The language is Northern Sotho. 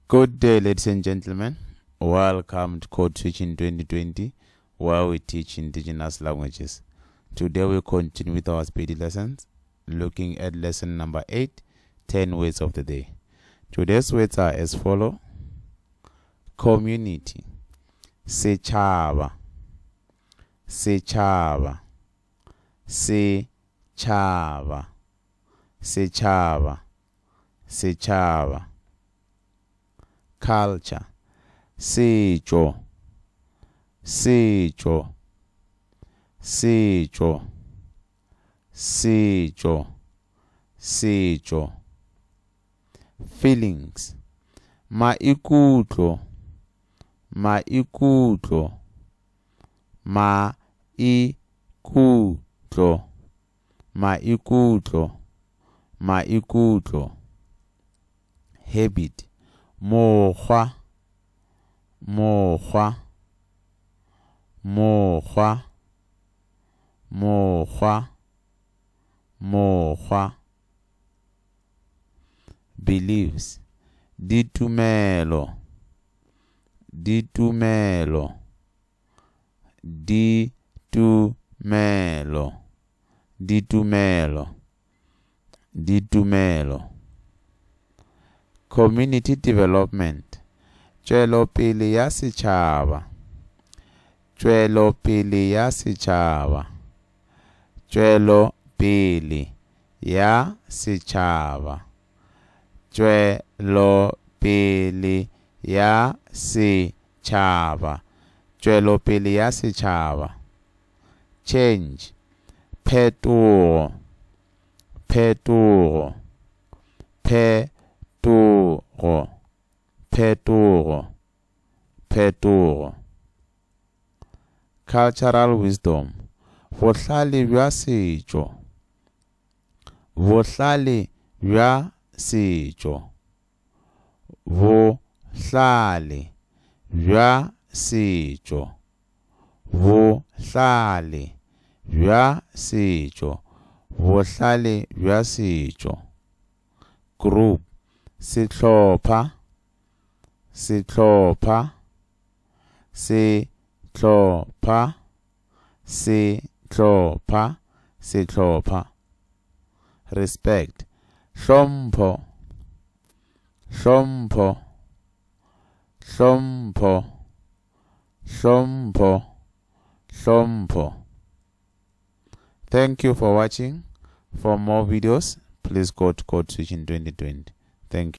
Good day, ladies and gentlemen. Welcome to Code Switching 2020, where we teach indigenous languages. Today we continue with our Sepedi lessons, looking at lesson number 8, 10 words of the day. Today's words are as follow. Community, setšhaba, setšhaba, setšhaba, setšhaba, setšhaba. Culture, setšo, setšo, setšo, setšo, setšo. Feelings, maikutlo, maikutlo, maikutlo, maikutlo, maikutlo. Habit, mokgwa, mokgwa, mokgwa, mokgwa, mokgwa. Beliefs, ditumelo, ditumelo, ditumelo, ditumelo, ditumelo. Community development, tšwelopele ya setšhaba, tšwelopele ya setšhaba, tšwelopele ya setšhaba, tšwelopele ya setšhaba, tšwelopele ya setšhaba. Change, phetogo, phetogo, phetogo, phetogo, phetogo. Cultural wisdom, bohlale bja setšo, bohlale bja setšo, bohlale bja setšo, bohlale bja setšo, bohlale bja setšo. Group, sehlopha, sehlopha, sehlopha, sehlopha, sehlopha. Respect, hlompho, hlompho, hlompho, hlompho, hlompho. Thank you for watching. For more videos, please go to Code Switching 2020. Thank you.